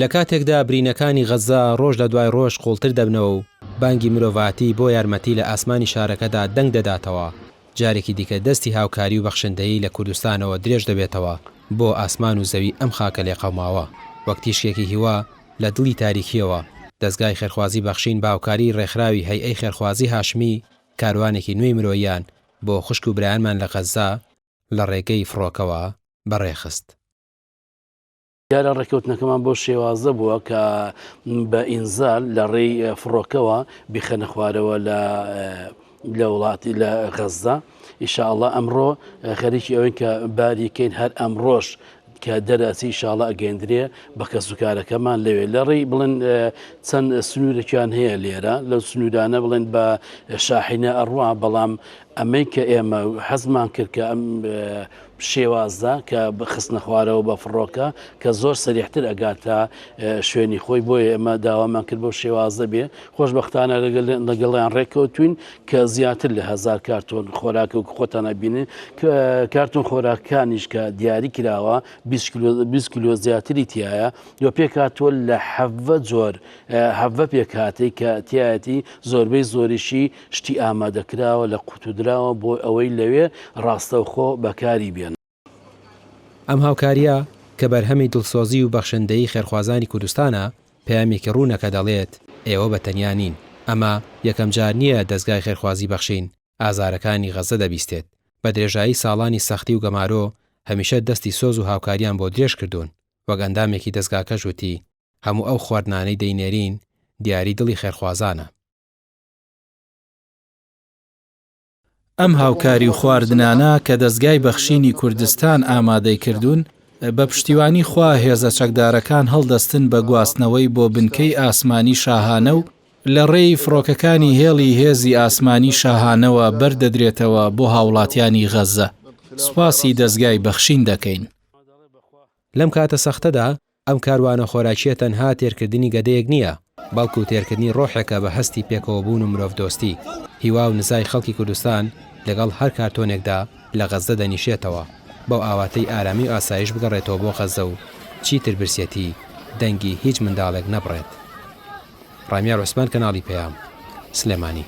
لە کاتێکدا برینەکانی غەززە ڕۆژ لە دوای ڕۆژ قوڵتر دەبنەوە و بانگی مرۆڤایەتی بۆ یارمەتی لە ئاسمانی شارەکەدا دەنگ دەداتەوە، جارێکی دیکە دەستی هاوکاری و بەخشندەیی لە کوردستانەوە درێژ دەبێتەوە بۆ ئاسمان و زەوی ئەم خاکە لێقەوماوە. وەک تیشکێکی هیوا لە دڵی تاریکییەوە، دەزگای خێرخوازی بەخشین بە هاوکاریی ڕێکخراوی هەیئەی خێرخوازی هاشمی کاروانێکی نوێی مرۆییان بۆ خوشک و برایانمان لە غەززە لە ڕێگەی فڕۆکەوە بەڕێخست. دیارە ڕێککەوتنەکەمان بەو شێوازە بووە کە بە ئینزال لە ڕێی فڕۆکەوە بیخەنە خوارەوە لە لە وڵاتی لە غەززە ئیشاءاللە ئەمڕۆ خەریکی ئەوەین کە باریکەین هەر ئەمڕۆش کە دەرەچی ئیشاءاللە ئەگەیندرێ بە کەسوکارەکەمان لەوێ لە ڕێی بڵێن چەند سنوورێکیان هەیە لێرە لەو سنوورانە بڵێن بە شاحینە ئەڕوا بەڵام ئەمەی کە ئێمە حەزمان کرد کە ئەم شێوازە کە خستنە خوارەوە بە فڕۆکە کە زۆر سەریحتر ئەگاتە شوێنی خۆی بۆیە ئێمە داوامان کرد بەو شێوازە بێ خۆشبەختانە لەگەڵیان ڕێککەوتوین کە زیاتر لە هەزار کارتۆن خۆراکە و خۆتان ئەبینن کارتۆن خۆراکانیش کە دیاری کراوە 20 کیلۆ زیاتری تایە و پێکهاتووە لە حەڤە جۆر حەڤە پێکهاتەی کە تایەتی زۆربەی زۆریشی شتی ئامادەکراوە لە قوتودراوە بۆ ئەوەی لەوێ ڕاستەوخۆ بەکاری بێنن. ئەم هاوکارییە کە بەرهەمی دڵسۆزی و بەخشندەیی خێرخوازانی کوردستانە، پەیامێکی ڕوونە کە دەڵێت، ئێوە بە تەنیا نین. ئەمە یەکەم جار نییە دەزگای خێرخوازی بەخشین ئازارەکانی غەززە دەبیستێت. بە درێژایی ساڵانی سەختی و گەمارۆ، هەمیشە دەستی سۆز و هاوکاریان بۆ درێژ کردوون. وەک ئەندامێکی دەزگاکەش وتی، هەموو ئەو خواردنانەی دەینێرین، دیاری دڵی خێرخوازانە. ئەم هاوکاری و خواردنانە کە دەزگای بەخشینی کوردستان ئامادەی کردوون، بە پشتیوانی خوا هێزە چەکدارەکان هەڵدەستن بە گواستنەوەی بۆ بنکەی ئاسمانی شاهانە و لە ڕێی فڕۆکەکانی هێڵی هێزی ئاسمانی شاهانەوە بەردەدرێتەوە بۆ هاوڵاتیانی غەززە. سوپاسی دەزگای بەخشین دەکەین. لەم کاتە سەختەدا، ئەم کاروانە خۆراکییە تەنها تێرکردنی گەدەیەک نییە، بەڵکو تێرکردنی ڕۆحێکە بە هەستی پێکەوەبوون و مرۆڤدۆستی. هیوا و نزای خەڵکی کوردستان لەگەڵ هەر کارتۆنێکدا لە غەززە دەنیشێتەوە، بەو ئاواتەی ئارامی و ئاسایش بگەڕێتەوە بۆ غەززە و چیتر برسێتی دەنگی هیچ منداڵێک نەبڕێت. ڕامیار عوسمان کەناڵی پەیام، سلێمانی.